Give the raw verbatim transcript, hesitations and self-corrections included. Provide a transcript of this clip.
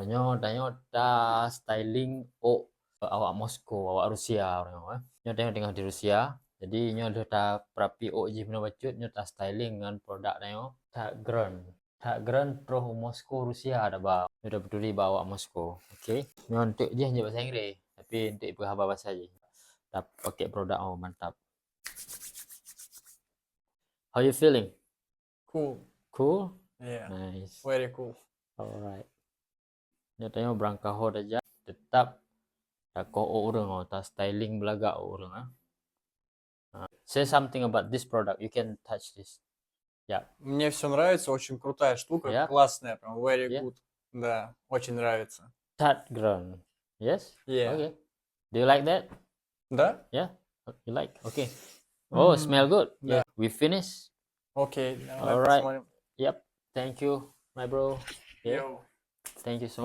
Nyoe tanyoe ta styling ôk awak Moskow, awak Rusia nyoe, eh. Nyoe tanyoe teungoh di Rusia. Jadi nyoe lheueh ta perapi ôk jih bunoe bacut, nyoe ta styling ngon produk tanyoe. Tag Grand. Tag Grand troh u Moskow, Rusia dah ba. Nyoe ta peuturi bak awak Moskow. Okey. Nyoe enteuk jih nyoe bahasa Inggris, tapi enteuk peugah haba bahasa jih. Ta pakai produk, oh, mantap. How you feeling? Cool. Cool? Yeah. Nice. Very cool. Alright. Nyoe tanyoe beurangkaho tajak, tetap takoh ôk ureueng, oh, ta styling beulagak ôk ureueng, ah. Ah, say something about this product. You can touch this. Yeah. Мне все нравится, очень крутая штука, Yeah. Классная, прям very Yeah. Good. Да, очень нравится. Tag Grand. Yes? Yeah. Okay. Do you like that? Да? Yeah? You like? Okay. Oh, Мгм. Smell good. Да. Yeah. We finish. Окей, давай Alright. Посмотрим. Yep. Thank you, my bro. Yeah. Йоу. Thank you so